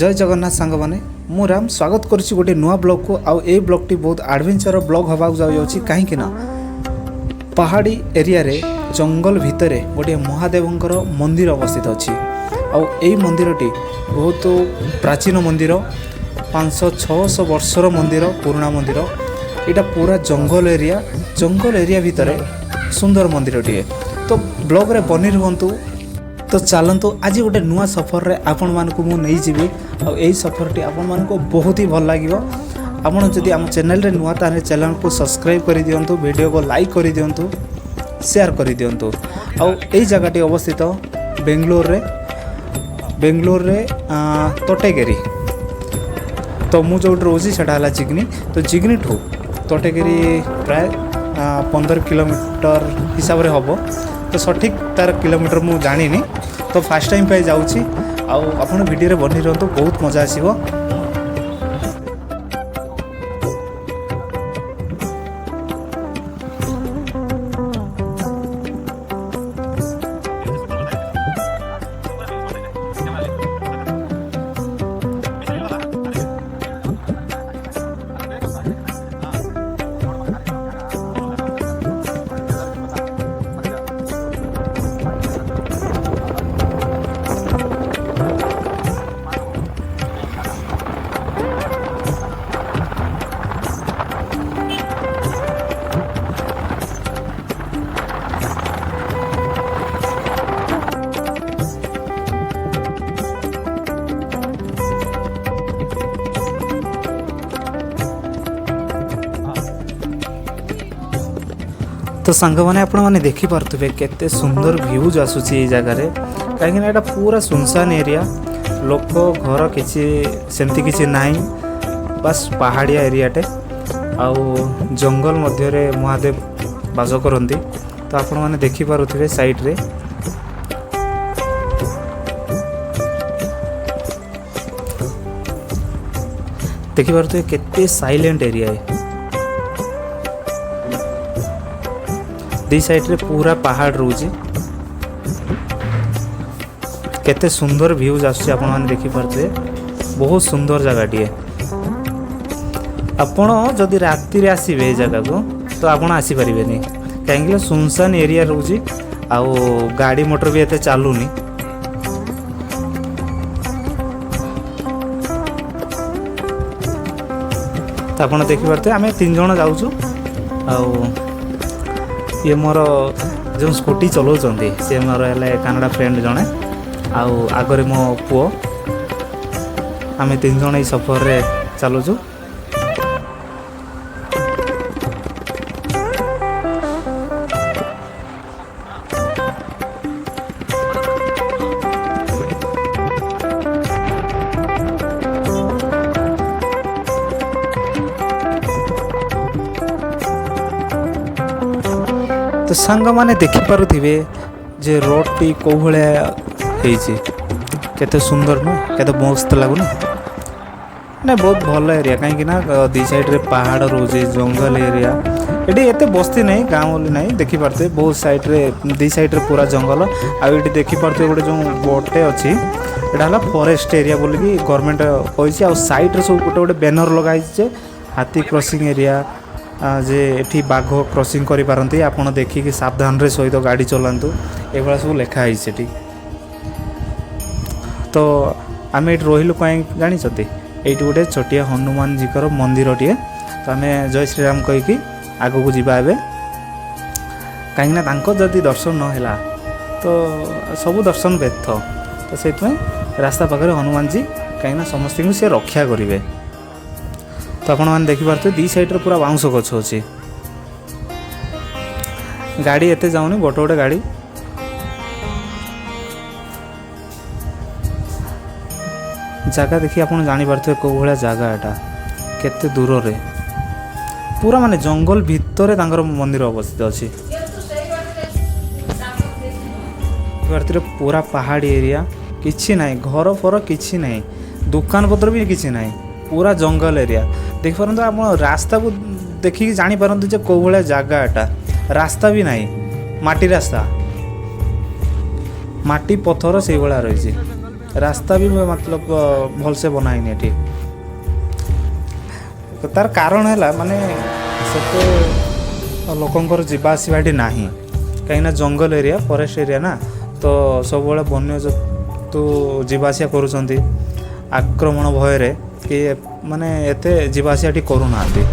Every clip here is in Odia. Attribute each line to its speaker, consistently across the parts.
Speaker 1: ଜୟ ଜଗନ୍ନାଥ ସାଙ୍ଗମାନେ, ମୁଁ ରାମ ସ୍ୱାଗତ କରୁଛି ଗୋଟେ ନୂଆ ବ୍ଲଗ୍କୁ। ଆଉ ଏଇ ବ୍ଲଗ୍ଟି ବହୁତ ଆଡ଼ଭେଞ୍ଚର ବ୍ଲଗ୍ ହେବାକୁ ଯାଉଅଛି, କାହିଁକି ନା ପାହାଡ଼ି ଏରିଆରେ ଜଙ୍ଗଲ ଭିତରେ ଗୋଟିଏ ମହାଦେବଙ୍କର ମନ୍ଦିର ଅବସ୍ଥିତ ଅଛି। ଆଉ ଏଇ ମନ୍ଦିରଟି ବହୁତ ପ୍ରାଚୀନ ମନ୍ଦିର, 500-600 ବର୍ଷର ମନ୍ଦିର, ପୁରୁଣା ମନ୍ଦିର। ଏଇଟା ପୁରା ଜଙ୍ଗଲ ଏରିଆ, ଜଙ୍ଗଲ ଏରିଆ ଭିତରେ ସୁନ୍ଦର ମନ୍ଦିରଟିଏ। ତ ବ୍ଲଗ୍ରେ ବନି ରୁହନ୍ତୁ। ତ ଚାଲନ୍ତୁ, ଆଜି ଗୋଟେ ନୂଆ ସଫରରେ ଆପଣମାନଙ୍କୁ ମୁଁ ନେଇଯିବି ଆଉ ଏଇ ସଫରଟି ଆପଣମାନଙ୍କୁ ବହୁତ ହି ଭଲ ଲାଗିବ। ଆପଣ ଯଦି ଆମ ଚ୍ୟାନେଲରେ ନୂଆ, ତାହେଲେ ଚ୍ୟାନେଲକୁ ସବସ୍କ୍ରାଇବ୍ କରିଦିଅନ୍ତୁ, ଭିଡ଼ିଓକୁ ଲାଇକ୍ କରିଦିଅନ୍ତୁ, ସେୟାର କରିଦିଅନ୍ତୁ। ଆଉ ଏଇ ଜାଗାଟି ଅବସ୍ଥିତ ବେଙ୍ଗଲୋରରେ, ବେଙ୍ଗଲୋରରେ ତଟେଗେରି। ତ ମୁଁ ଯେଉଁଠି ରହୁଛି ସେଇଟା ହେଲା ଜିଗ୍ନି। ତ ଜିଗ୍ନିଠୁ ତଟେଗିରି ପ୍ରାୟ 15 କିଲୋମିଟର ହିସାବରେ ହେବ। ତ ସଠିକ୍ ତାର କିଲୋମିଟର ମୁଁ ଜାଣିନି, ତ ଫାର୍ଷ୍ଟ ଟାଇମ୍ ପାଇଁ ଯାଉଛି। ଆଉ ଆପଣ ଭିଡ଼ିଓରେ ବନି ରୁହନ୍ତୁ, ବହୁତ ମଜା ଆସିବ। ତ ସାଙ୍ଗମାନେ, ଆପଣମାନେ ଦେଖିପାରୁଥିବେ କେତେ ସୁନ୍ଦର ଭ୍ୟୁଜ୍ ଆସୁଛି ଏଇ ଜାଗାରେ, କାହିଁକିନା ଏଇଟା ପୁରା ସୁନସାନ ଏରିଆ, ଲୋକ ଘର କିଛି ସେମିତି କିଛି ନାହିଁ, ବାସ୍ ପାହାଡ଼ିଆ ଏରିଆଟେ। ଆଉ ଜଙ୍ଗଲ ମଧ୍ୟରେ ମହାଦେବ ବାସ କରନ୍ତି। ତ ଆପଣମାନେ ଦେଖିପାରୁଥିବେ ସାଇଡ଼୍ରେ, ଦେଖିପାରୁଥିବେ କେତେ ସାଇଲେଣ୍ଟ ଏରିଆ। ଦି ସାଇଡ଼୍ରେ ପୁରା ପାହାଡ଼ ରହୁଛି। କେତେ ସୁନ୍ଦର ଭ୍ୟୁଜ୍ ଆସୁଛି, ଆପଣମାନେ ଦେଖିପାରୁଥିବେ। ବହୁତ ସୁନ୍ଦର ଜାଗାଟିଏ। ଆପଣ ଯଦି ରାତିରେ ଆସିବେ ଏ ଜାଗାକୁ, ତ ଆପଣ ଆସିପାରିବେନି, କାହିଁକିନା ସୁନସାନ ଏରିଆ ରହୁଛି ଆଉ ଗାଡ଼ି ମଟର ବି ଏତେ ଚାଲୁନି। ତ ଆପଣ ଦେଖିପାରୁଥିବେ, ଆମେ ତିନି ଜଣ ଯାଉଛୁ। ଆଉ ଇଏ ମୋର ଯେଉଁ ସ୍କୁଟି ଚଲାଉଛନ୍ତି, ସେ ମୋର ହେଲେ କାନାଡ଼ା ଫ୍ରେଣ୍ଡ ଜଣେ, ଆଉ ଆଗରେ ମୋ ପୁଅ। ଆମେ ତିନି ଜଣ ଏଇ ସଫରରେ ଚାଲୁଛୁ। ତ ସାଙ୍ଗମାନେ, ଦେଖିପାରୁଥିବେ ଯେ ରୋଡ଼ଟି କେଉଁ ଭଳିଆ ହେଇଛି, କେତେ ସୁନ୍ଦର ନୁହେଁ? କେତେ ମସ୍ତ ଲାଗୁନି ନା? ବହୁତ ଭଲ ଏରିଆ, କାହିଁକି ନା ଦି ସାଇଡ଼୍ରେ ପାହାଡ଼ ରହୁଛି, ଜଙ୍ଗଲ ଏରିଆ। ଏଠି ଏତେ ବସ୍ତି ନାହିଁ, ଗାଉଁଲି ନାହିଁ। ଦେଖିପାରୁଥିବେ, ବହୁତ ସାଇଡ଼୍ରେ, ଦି ସାଇଡ଼୍ରେ ପୁରା ଜଙ୍ଗଲ। ଆଉ ଏଠି ଦେଖିପାରୁଥିବେ ଗୋଟେ ଯେଉଁ ବୋଟ୍ଟେ ଅଛି, ଏଇଟା ହେଲା ଫରେଷ୍ଟ ଏରିଆ ବୋଲିକି ଗଭର୍ଣ୍ଣମେଣ୍ଟ କହିଛି। ଆଉ ସାଇଡ଼୍ରେ ସବୁ ଗୋଟେ ଗୋଟେ ବ୍ୟାନର୍ ଲଗା ହେଇଛି ଯେ ହାତୀ କ୍ରସିଂ ଏରିଆ, ଯେ ଏଠି ବାଘ କ୍ରସିଂ କରିପାରନ୍ତି, ଆପଣ ଦେଖିକି ସାବଧାନରେ ସହିତ ଗାଡ଼ି ଚଲାନ୍ତୁ, ଏଭଳିଆ ସବୁ ଲେଖା ହେଇଛି ସେଠି। ତ ଆମେ ଏଇଠି ରହିଲୁ କାହିଁ ଜାଣିଛନ୍ତି? ଏଇଠି ଗୋଟେ ଛୋଟିଆ ହନୁମାନଜୀଙ୍କର ମନ୍ଦିରଟିଏ। ତ ଆମେ ଜୟ ଶ୍ରୀରାମ କହିକି ଆଗକୁ ଯିବା ଏବେ, କାହିଁକିନା ତାଙ୍କ ଯଦି ଦର୍ଶନ ନ ହେଲା ତ ସବୁ ଦର୍ଶନ ବ୍ୟର୍ଥ। ତ ସେଇଥିପାଇଁ ରାସ୍ତା ପାଖରେ ହନୁମାନଜୀ, କାହିଁକିନା ସମସ୍ତଙ୍କୁ ସେ ରକ୍ଷା କରିବେ। ତ ଆପଣମାନେ ଦେଖିପାରୁଥିବେ, ଦି ସାଇଡ଼୍ରେ ପୁରା ବାଉଁଶ ଗଛ ଅଛି। ଗାଡ଼ି ଏତେ ଯାଉନି, ଗୋଟେ ଗୋଟେ ଗାଡ଼ି। ଜାଗା ଦେଖି ଆପଣ ଜାଣିପାରୁଥିବେ କେଉଁ ଭଳିଆ ଜାଗା ଏଟା, କେତେ ଦୂରରେ, ପୁରା ମାନେ ଜଙ୍ଗଲ ଭିତରେ ତାଙ୍କର ମନ୍ଦିର ଅବସ୍ଥିତ ଅଛି। ଦେଖିପାରୁଥିବେ, ପୁରା ପାହାଡ଼ି ଏରିଆ, କିଛି ନାହିଁ, ଘର ଫର କିଛି ନାହିଁ, ଦୋକାନ ପତ୍ର ବି କିଛି ନାହିଁ, ପୁରା ଜଙ୍ଗଲ ଏରିଆ। ଦେଖିପାରନ୍ତୁ ଆପଣ, ରାସ୍ତାକୁ ଦେଖିକି ଜାଣିପାରନ୍ତୁ ଯେ କେଉଁ ଭଳିଆ ଜାଗା ଏଟା। ରାସ୍ତା ବି ନାହିଁ, ମାଟି ରାସ୍ତା, ମାଟି ପଥର ସେଇଭଳିଆ ରହିଛି। ରାସ୍ତା ବି ମତଲବ ଭଲସେ ବନା ହେଇନି ଏଠି। ତ ତାର କାରଣ ହେଲା ମାନେ ସେତେ ଲୋକଙ୍କର ଯିବା ଆସିବା ଏଠି ନାହିଁ, କାହିଁକିନା ଜଙ୍ଗଲ ଏରିଆ, ଫରେଷ୍ଟ ଏରିଆ ନା, ତ ସବୁବେଳେ ବନ୍ୟଜନ୍ତୁ ଯିବା ଆସିବା କରୁଛନ୍ତି। ଆକ୍ରମଣ ଭୟରେ କି ମାନେ ଏତେ ଯିବା ଆସିବା ଏଠି କରୁନାହାନ୍ତି।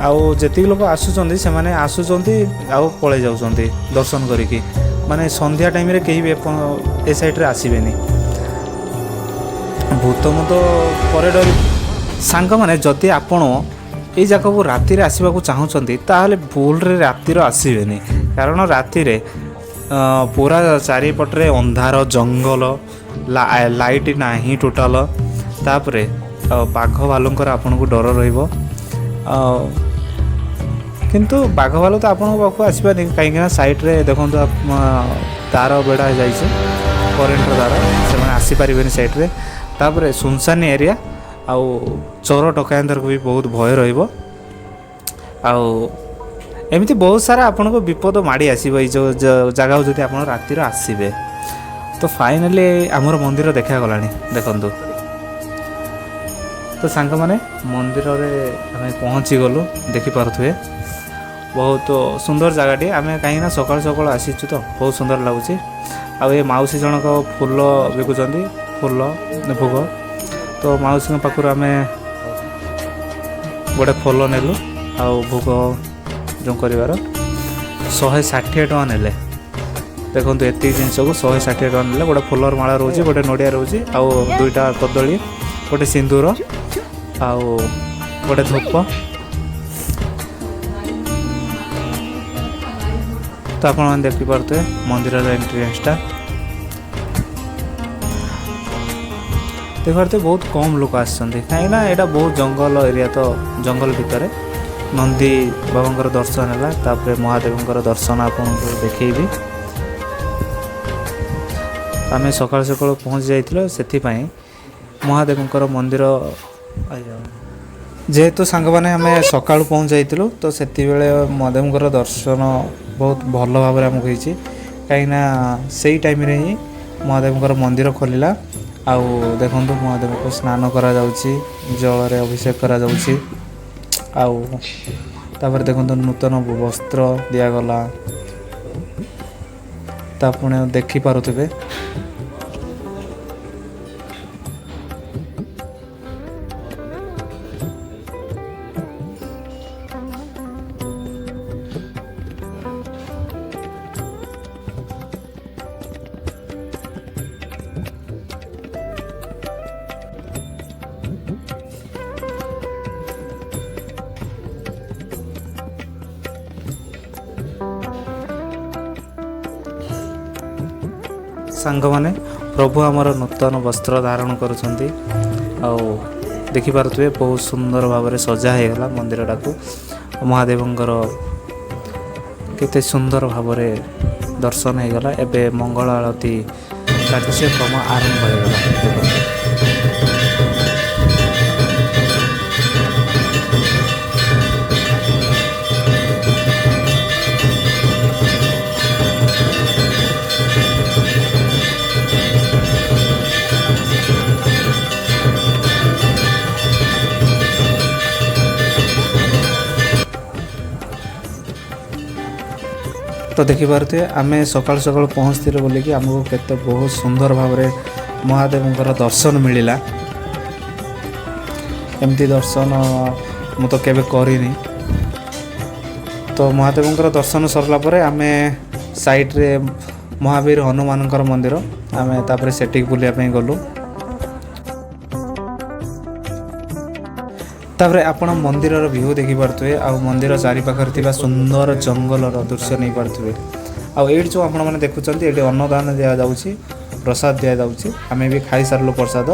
Speaker 1: ଆଉ ଯେତିକି ଲୋକ ଆସୁଛନ୍ତି, ସେମାନେ ଆସୁଛନ୍ତି ଆଉ ପଳେଇ ଯାଉଛନ୍ତି ଦର୍ଶନ କରିକି। ମାନେ ସନ୍ଧ୍ୟା ଟାଇମ୍ରେ କେହି ବି ଏ ସାଇଡ଼୍ରେ ଆସିବେନି। ଭୂତ ମୁଁ ତ ପରେ ଡରି। ସାଙ୍ଗମାନେ, ଯଦି ଆପଣ ଏଇ ଜାଗାକୁ ରାତିରେ ଆସିବାକୁ ଚାହୁଁଛନ୍ତି, ତାହେଲେ ଭୁଲରେ ରାତିରେ ଆସିବେନି, କାରଣ ରାତିରେ ପୁରା ଚାରିପଟରେ ଅନ୍ଧାର, ଜଙ୍ଗଲ, ଲାଇଟ୍ ନାହିଁ ଟୋଟାଲ। ତାପରେ ବାଘ ଭାଲୁଙ୍କର ଆପଣଙ୍କୁ ଡର ରହିବ। ଆଉ କିନ୍ତୁ ବାଘ ଭାଲୁ ତ ଆପଣଙ୍କ ପାଖକୁ ଆସିବାନି, କାହିଁକିନା ସାଇଡ଼୍ରେ ଦେଖନ୍ତୁ ତାର ବେଢ଼ା ଯାଇଛି, କରେଣ୍ଟର ତାର, ସେମାନେ ଆସିପାରିବେନି ସାଇଡ଼୍ରେ। ତାପରେ ସୁନସାନି ଏରିଆ, ଆଉ ଚୋର ଡକାୟତଙ୍କୁ ବି ବହୁତ ଭୟ ରହିବ। ଆଉ ଏମିତି ବହୁତ ସାରା ଆପଣଙ୍କୁ ବିପଦ ମାଡ଼ି ଆସିବ ଏଇ ଯେଉଁ ଜାଗାକୁ ଯଦି ଆପଣ ରାତିରେ ଆସିବେ। ତ ଫାଇନାଲି ଆମର ମନ୍ଦିର ଦେଖାଗଲାଣି, ଦେଖନ୍ତୁ। ତ ସାଙ୍ଗମାନେ, ମନ୍ଦିରରେ ଆମେ ପହଞ୍ଚିଗଲୁ। ଦେଖିପାରୁଥିବେ, ବହୁତ ସୁନ୍ଦର ଜାଗାଟି। ଆମେ କାହିଁକିନା ସକାଳୁ ସକାଳୁ ଆସିଛୁ, ତ ବହୁତ ସୁନ୍ଦର ଲାଗୁଛି। ଆଉ ଏ ମାଉସୀ ଜଣକ ଫୁଲ ବିକୁଛନ୍ତି, ଫୁଲ ଭୋଗ। ତ ମାଉସୀଙ୍କ ପାଖରୁ ଆମେ ଗୋଟେ ଫୁଲ ନେଲୁ ଆଉ ଭୋଗ ଯେଉଁ କରିବାର 160 ଟଙ୍କା ନେଲେ। ଦେଖନ୍ତୁ, ଏତିକି ଜିନିଷକୁ 160 ଟଙ୍କା ନେଲେ। ଗୋଟେ ଫୁଲର ମାଳ ରହୁଛି, ଗୋଟେ ନଡ଼ିଆ ରହୁଛି, ଆଉ ଦୁଇଟା କଦଳୀ, ଗୋଟେ ସିନ୍ଦୁର ଆଉ ଗୋଟେ ଧୂପ। ତ ଆପଣମାନେ ଦେଖିପାରୁଥିବେ ମନ୍ଦିରର ଏଣ୍ଟ୍ରାନ୍ସଟା। ଦେଖିପାରୁଥିବେ, ବହୁତ କମ୍ ଲୋକ ଆସିଛନ୍ତି, କାହିଁକିନା ଏଇଟା ବହୁତ ଜଙ୍ଗଲ ଏରିଆ। ତ ଜଙ୍ଗଲ ଭିତରେ ନନ୍ଦୀ ବାବାଙ୍କର ଦର୍ଶନ ହେଲା। ତାପରେ ମହାଦେବଙ୍କର ଦର୍ଶନ ଆପଣଙ୍କୁ ଦେଖେଇବି। ଆମେ ସକାଳୁ ସକାଳୁ ପହଞ୍ଚି ଯାଇଥିଲୁ, ସେଥିପାଇଁ ମହାଦେବଙ୍କର ମନ୍ଦିର। ଯେହେତୁ ସାଙ୍ଗମାନେ ଆମେ ସକାଳୁ ପହଞ୍ଚି ଯାଇଥିଲୁ, ତ ସେତିକିବେଳେ ମହାଦେବଙ୍କର ଦର୍ଶନ ବହୁତ ଭଲ ଭାବରେ ଆମକୁ ହେଇଛି, କାହିଁକିନା ସେଇ ଟାଇମ୍ରେ ହିଁ ମହାଦେବଙ୍କର ମନ୍ଦିର ଖୋଲିଲା। ଆଉ ଦେଖନ୍ତୁ, ମହାଦେବଙ୍କୁ ସ୍ନାନ କରାଯାଉଛି, ଜଳରେ ଅଭିଷେକ କରାଯାଉଛି। ଆଉ ତାପରେ ଦେଖନ୍ତୁ, ନୂତନ ବସ୍ତ୍ର ଦିଆଗଲା। ତ ଆପଣ ଦେଖିପାରୁଥିବେ। ସାଙ୍ଗମାନେ, ପ୍ରଭୁ ଆମର ନୂତନ ବସ୍ତ୍ର ଧାରଣ କରୁଛନ୍ତି। ଆଉ ଦେଖିପାରୁଥିବେ, ବହୁତ ସୁନ୍ଦର ଭାବରେ ସଜା ହେଇଗଲା ମନ୍ଦିରଟାକୁ। ମହାଦେବଙ୍କର କେତେ ସୁନ୍ଦର ଭାବରେ ଦର୍ଶନ ହେଇଗଲା। ଏବେ ମଙ୍ଗଳ ଆଳତୀ କାର୍ଯ୍ୟକ୍ରମ ଆରମ୍ଭ ହେଇଗଲା, ଦେଖନ୍ତୁ। ତ ଦେଖିପାରୁଥିବେ, ଆମେ ସକାଳୁ ସକାଳୁ ପହଞ୍ଚିଥିଲୁ ବୋଲିକି ଆମକୁ କେତେ ବହୁତ ସୁନ୍ଦର ଭାବରେ ମହାଦେବଙ୍କର ଦର୍ଶନ ମିଳିଲା। ଏମିତି ଦର୍ଶନ ମୁଁ ତ କେବେ କରିନି। ତ ମହାଦେବଙ୍କର ଦର୍ଶନ ସରିଲା ପରେ ଆମେ ସାଇଡ଼୍ରେ ମହାବୀର ହନୁମାନଙ୍କର ମନ୍ଦିର, ଆମେ ତାପରେ ସେଠିକି ବୁଲିବା ପାଇଁ ଗଲୁ। ତାପରେ ଆପଣ ମନ୍ଦିରର ଭିଉ ଦେଖିପାରୁଥିବେ ଆଉ ମନ୍ଦିର ଚାରିପାଖରେ ଥିବା ସୁନ୍ଦର ଜଙ୍ଗଲର ଦୃଶ୍ୟ ନେଇପାରୁଥିବେ। ଆଉ ଏଇଠି ଯେଉଁ ଆପଣମାନେ ଦେଖୁଛନ୍ତି, ଏଇଠି ଅନ୍ନଦାନ ଦିଆଯାଉଛି, ପ୍ରସାଦ ଦିଆଯାଉଛି। ଆମେ ବି ଖାଇସାରିଲୁ ପ୍ରସାଦ।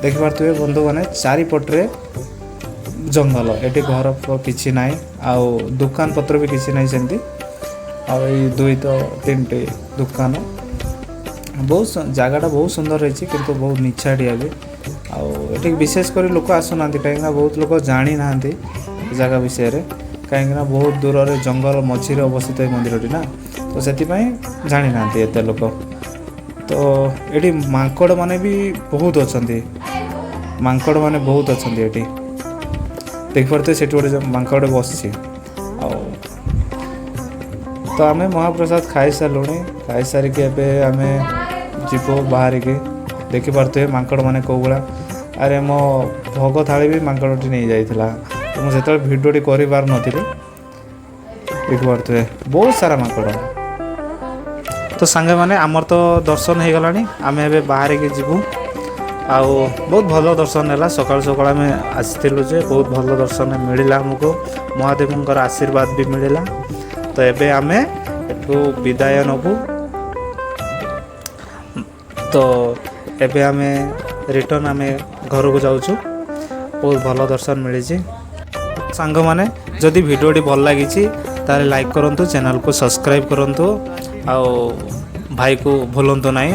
Speaker 1: ଦେଖିପାରୁଥିବେ ବନ୍ଧୁମାନେ, ଚାରିପଟରେ ଜଙ୍ଗଲ, ଏଠି ଘର କିଛି ନାହିଁ ଆଉ ଦୋକାନ ପତ୍ର ବି କିଛି ନାହିଁ ସେମିତି। ଆଉ ଏଇ ଦୁଇ ତ ତିନିଟି ଦୋକାନ। ବହୁତ ଜାଗାଟା ବହୁତ ସୁନ୍ଦର ହେଇଛି, କିନ୍ତୁ ବହୁତ ନିଛାଟିଆ ବି। ଆଉ ଏଠିକି ବିଶେଷ କରି ଲୋକ ଆସୁନାହାନ୍ତି, କାହିଁକିନା ବହୁତ ଲୋକ ଜାଣିନାହାନ୍ତି ଏ ଜାଗା ବିଷୟରେ, କାହିଁକିନା ବହୁତ ଦୂରରେ ଜଙ୍ଗଲ ମଝିରେ ଅବସ୍ଥିତ ଏ ମନ୍ଦିରଟି ନା, ତ ସେଥିପାଇଁ ଜାଣିନାହାନ୍ତି ଏତେ ଲୋକ। ତ ତ ଏଠି ମାଙ୍କଡ଼ ମାନେ ବି ବହୁତ ଅଛନ୍ତି। ମାଙ୍କଡ଼ ମାନେ ବହୁତ ଅଛନ୍ତି ଏଠି। ଦେଖିପାରୁଥିବେ, ସେଠି ଗୋଟେ ମାଙ୍କଡ଼ ବସିଛି। ଆଉ ତ ଆମେ ମହାପ୍ରସାଦ ଖାଇସାରିଲୁଣି। ଖାଇସାରିକି ଏବେ ଆମେ ଯିବୁ ବାହାରିକି। ଦେଖିପାରୁଥିବେ ମାଙ୍କଡ଼ ମାନେ କେଉଁ ଭଳିଆ। ଆରେ, ମୋ ଭୋଗ ଥାଳି ବି ମାଙ୍କଡ଼ଟି ନେଇଯାଇଥିଲା। ତ ମୁଁ ସେତେବେଳେ ଭିଡ଼ିଓଟି କରିପାରୁନଥିଲି। ଦେଖିପାରୁଥିବେ, ବହୁତ ସାରା ମାଙ୍କଡ଼। ତ ସାଙ୍ଗମାନେ, ଆମର ତ ଦର୍ଶନ ହେଇଗଲାଣି। ଆମେ ଏବେ ବାହାରିକି ଯିବୁ। ଆଉ ବହୁତ ଭଲ ଦର୍ଶନ ହେଲା। ସକାଳୁ ସକାଳୁ ଆମେ ଆସିଥିଲୁ ଯେ ବହୁତ ଭଲ ଦର୍ଶନ ମିଳିଲା ଆମକୁ। ମହାଦେବଙ୍କର ଆଶୀର୍ବାଦ ବି ମିଳିଲା। ତ ଏବେ ଆମେ ଏଠୁ ବିଦାୟ ନେବୁ। ତ ଏବେ ଆମେ ରିଟର୍ନ ଆମେ ଘରକୁ ଯାଉଛୁ। ବହୁତ ଭଲ ଦର୍ଶନ ମିଳିଛି। ସାଙ୍ଗମାନେ, ଯଦି ଭିଡ଼ିଓଟି ଭଲ ଲାଗିଛି, ତାହେଲେ ଲାଇକ୍ କରନ୍ତୁ, ଚ୍ୟାନେଲକୁ ସବସ୍କ୍ରାଇବ୍ କରନ୍ତୁ ଆଉ ଭାଇକୁ ଭୁଲନ୍ତୁ ନାହିଁ।